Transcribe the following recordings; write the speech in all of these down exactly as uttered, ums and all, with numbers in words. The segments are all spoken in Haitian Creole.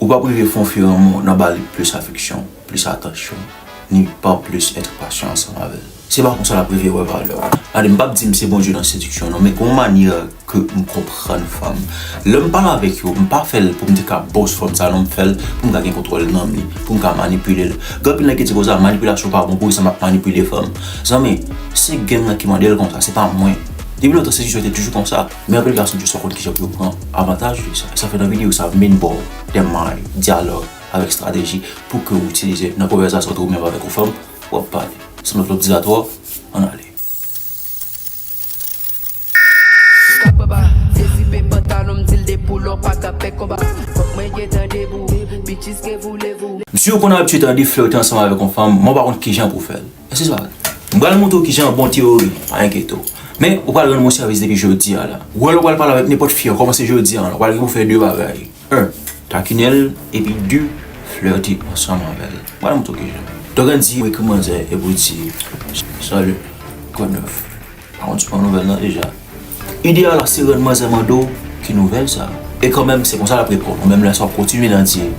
Ou p ap rive fè yon fi renmen w nan ba li plis afeksyon, plis atansyon, ni pa plis èt patyan ansanm avè l. Se pa konsa l ap rive wè valè w. Gade, m p ap di m se Bondye nan sediksyon non, men gen yon manyè ke m konprann fanm. Lè m pale avèk yo, m pa fè l pou m te ka boss fanm sa non, m fè l pou m ka gen kontwòl nan men li, pou m ka manipile l. Gen anpil nèg ki di konsa, manipilasyon pa bon, poukisa m ap manipile fanm? Zanmi, se game nan ki mande l konsa, se pa mwen. Depi lontan, sediksyon te toujou konsa, men anpil gason jis pa konn kijan pou yo pran avantaj de sa. Sa fè nan videyo sa, m vin ba w tèm may, dyalòg avèk estrateji pou ke w itilize nan konvèsasyon ant ou menm avèk yon fanm, w ap pale. San lòt lòt di atò, ann ale. Kap anba, dezipe pantalon m, di l depoule w pa ka pè konba. Fòk mwen gentan debou, bitches, que voulez-vous? M si w konn abitye tande flirte ansanm avèk yon fanm, men w pa konn kijan pou w fè l. Èske se pa vre? M pral montre w kijan bon teyori, pa enkyete w. Men, ou pral rann mwen sèvis depi jodi a la. Ou wè lè w pral pale avèk nenpòt fi an, kòmanse jodi a la, ou pral gen pou fè de bagay. En, takinen l, epi de, flirte ansanm avè l. Pral montre w kijan. Donk, ann di, ou ekri manzè, epi w di, "Salut, quoi de neuf?" Pa konn si w pran nouvèl nan deja. Ide a la, se rann manzè mande w ki nouvèl sa. E kanmenm, se konsa l ap reponn ou. Menm lè sa, w ap kontinye nan di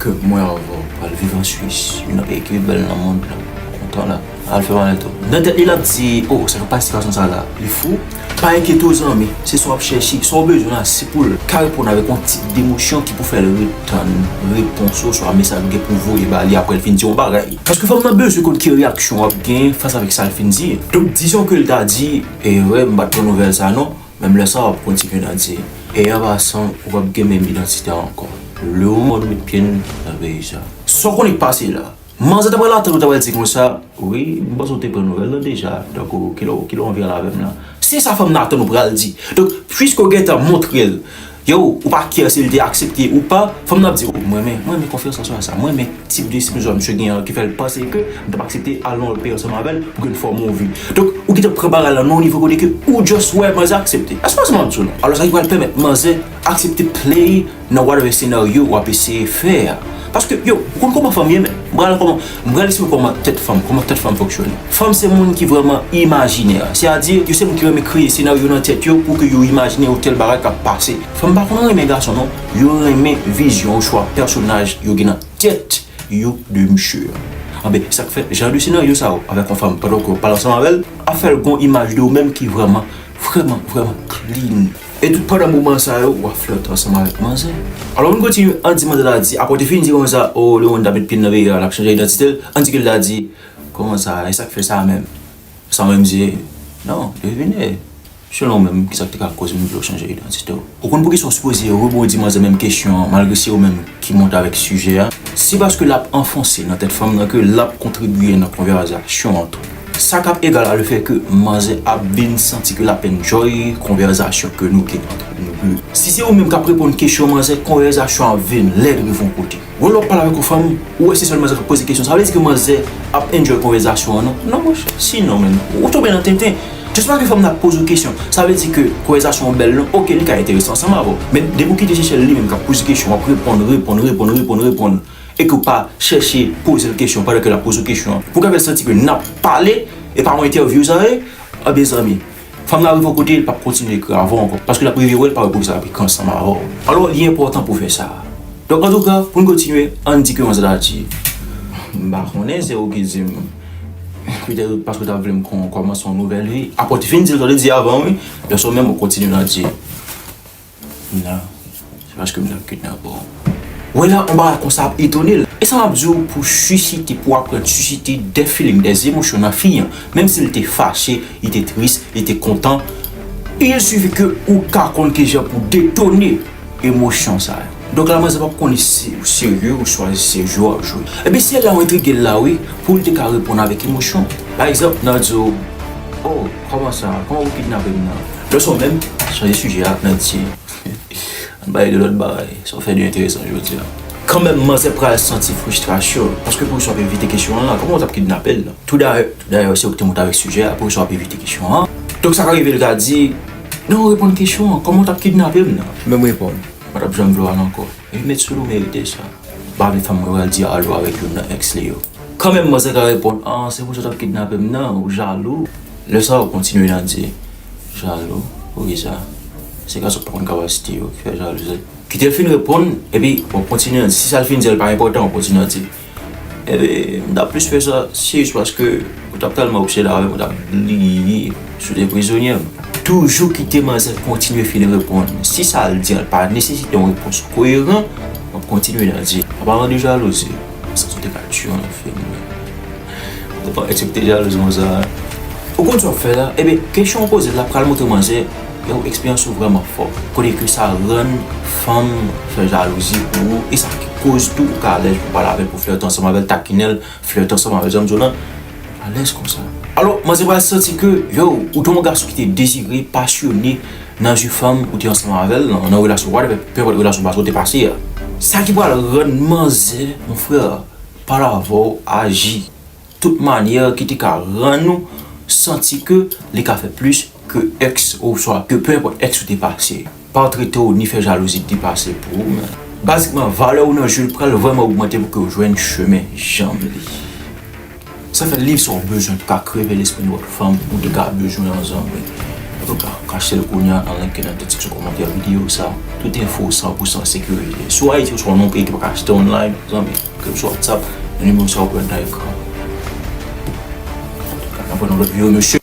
ke mwen avè w pral viv an Swis, youn nan peyi ki pi bèl nan mond lan, kontan la. Al fè malèt ou. Nan tèt li, l ap di, "Oh, sa k ap pase gason sa la, li fou?" Pa enkyete w, zanmi, se sa w ap chèche, sa w bezwen la, se pou l ka reponn avèk yon tip demosyon ki pou fè l retann repons ou, oswa mesaj ou gen pou voye ba li apre l fin di yon bagay. Paske fanm nan bezwen konn ki reyaksyon w ap gen fas avèk sa l fin di. Donk, dizon ke l ta di, "E vre, m pa t pran nouvèl sa non," menm lè sa, w ap kontinye nan di, "E an pasan, ou p ap gen menm idantite a ankò. Le moman nou met pye n nan peyi sa." Sa w konnen k pase la? Manzè ta pral atann ou ta pral di konsa, "Wi, m panse w te pran nouvèl lan deja, donk ou, kilè w, kilè w anvi al avè m la?" Se sa fanm nan atann ou pral di. Donk, piske w gentan montre l, yo, ou pa care si l te aksepte ou pa, fanm nan ap di, "Oh, mwen renmen, mwen renmen konfyans an sa, mwen renmen tip de espri misye genyen an ki fè l panse ke m t ap aksepte al nan lòt peyi ansanm avè l pou ke n fòme yon vi." Donk, ou gentan pran bagay la nan yon nivo kote ke ou just wè manzè aksepte. Èske w wè sa m ap di w la? Alò, sa ki pral pèmèt manzè aksepte play nan whatever scenario w ap eseye fè a. Paske, yo, ou konn kòman fanm ye, men. M pral kòman, m pral esplike kòman tèt fanm, kòman tèt fanm fonksyone. Fanm se moun ki vrèman imajinè. Sètadi, yo se moun ki renmen kreye senaryo nan tèt yo pou ke yo imajine yon tèl bagay k ap pase. Fanm pa konn renmen gason, non. Yo renmen vizyon oswa pèsonaj yo gen nan tèt yo de misye. Anben, sa k fè jan de senaryo sa yo avèk yon fanm, pandan ke w pale ansanm avè l, ap fè l gen yon imaj de ou menm ki vrèman, vrèman, vrèman clean. E tout pandan moman sa yo, w ap flète ansanm avèk manzè. Alò, ann kontinye, ann di manzè ta di, apre w te fin di konsa, "Oh, le moman ta met pye l nan peyi a, l ap chanje idantite l," ann di ke l ta di, "Kòman sa? E sa k fè sa menm?" Sa menm di, "Non, devine. Selon w menm, kisa k te ka koz moun vle w chanje idantite w?" Ou konn poukisa w sipoze rebondi manzè menm kesyon an, malgre se ou menm ki monte avèk sijè a? Se paske l ap anfonse nan tèt fanm nan ke l ap kontribiye nan konvèsasyon an tou. Sa k ap egal a le fè ke manzè ap vin santi ke l ap enjoy konvèsasyon ke nou gen ant nou de. Si se ou menm k ap reponn kesyon manzè, konvèsasyon ap vin lèd rive yon kote. Ou wè lè w ap pale avèk yon fanm, ou wè se sèl manzè k ap poze kesyon, sa vle di ke manzè ap enjoy konvèsasyon an, non? Non, monchè, sinon, menm, ou tonbe nan tenten. Just paske fanm nan ap poze w kesyon, sa vle di ke konvèsasyon an bèl, non? Oke, li ka enterese ansanm avè w. Men depi w kite chèche l li menm k ap poze kesyon, w ap reponn, reponn, reponn, reponn, reponn, e ke w pa chèche poze l kesyon pandan ke l ap poze w kesyon an, pou w ka fè l santi ke n ap pale, e pa yon entèvyou sa ye, anben, zanmi, fanm nan rive yon kote, l p ap kontinye ekri avè w ankò. Paske l ap rive wè l pa wè poukisa l ap ekri ansanm avè w. Alò, li enpòtan pou w fè sa. Donk, antouka, pou n kontinye, ann di ke manzè ta di, "M pa konnen, se ou ki di m. Petèt paske w ta vle m kon-, kòmanse yon nouvèl vi." Apre w te fin di l sa w te di avan, wi. Lè sa w menm, ou kontinye nan di, "Non, se paske m t ap kidnape w." Wè la, yon bagay konsa ap etone l. E sa m ap di w, pou sisite, pou aprann sisite de feeling, de emosyon nan fi an. Menm si l te fache, li te tris, li te kontan, il suffit ke ou ka konn kijan pou detone emosyon sa yo. Donk, la manzè p ap konnen si ou serye ou swa se jwè w ap jwe. Ebyen, se la w entrige l la, wi, pou l te ka reponn avèk emosyon. Pa egzanp, nan di w, "Oh, kòman sa? Kòman ou kidnape m nan?" Lè sa w menm, chanje sijè a, nan di, "Ann pale de lòt bagay. Sa w fè de enteresan jodi a?" Kanmenm, manzè pral santi fristrasyon, paske poukisa w ap evite kesyon an la? Kòman w t ap kidnape l? Toudayè, toudayè, se ou ki te monte avèk sijè a, poukisa w ap evite kesyon an? Donk, sa ka rive, l ka di, "Non, reponn kesyon an, kòman w t ap kidnape m nan?" Menm reponn, "Mwen t ap janm vle w al ankò." Epi met sou li, ou merite sa. M pa vle fanm mwen pral di alo avèk youn nan ex li yo. Kanmenm, manzè ka reponn, "Ah, se pou sa w t ap kidnape m nan, ou jalou." Lè sa a, ou kontinye nan di, "Jalou? Poukisa? Se gason k pa konn kapasite yo ki fè jalouzi." Kite l fin reponn, epi w ap kontinye an di. Si sa l fin di a l pa enpòtan, w ap kontinye an di. Epi, m t ap plis fè sa, se jis paske ou t ap tèlman obsede avè m, ou t ap bliye si w te prizonye m. Toujou kite manzè kontinye fin reponn. Si sa l di a l pa nesesite yon repons koyeran, w ap kontinye nan di. An palan de jalouzi, sa sou te ka tchwe an fim. Ou pa eksepte jalouzi konsa. Ou konn sa w ap fè la? Ebyen, kesyon w poze l la pral montre manzè, yo, eksperyans ou vrèman fò. Kote ke sa rann fanm fè jalouzi pou ou, e sa ki koz tou ou ka alèz pou pale avè l, pou flète ansanm avè l, takinen l, flète ansanm avè l, sa m di w lan, alèz konsa. Alò, manzè pral santi ke, yo, ou te yon gason ki te dezire, pasyone, nan zye fanm ou te ansanm avè l, nan, nan relasyon, whatever, pe enpòt relasyon pase ou te pase a. Sa ki pral rann manzè, mon frè, pale avè w, aji tout manyè ki te ka rann ou santi ke li ka fè plis ke èks ou swa ke pe enpòt èks ou te pase. Pa trete w ni fè jalouzi depase pou ou, men bazikman, valè ou nan je l pral vrèman ogmante pou ke w jwenn chemen janm li. Sa fè liv sa w bezwen pou ka kreve lespri nenpòt fanm ou te ka bezwen an, zanmi. Antouka, w ka achte l kounye a nan link ki nan description kòmantè videyo sa. Tout enfo san pou san sekirize. Si w Ayiti oswa w nan yon peyi ki pa ka achte online, zanmi, ekri m sou WhatsApp, nan nimewo sa w ap wè nan ekran. Antouka, n ap wè nan lòt videyo, mesye.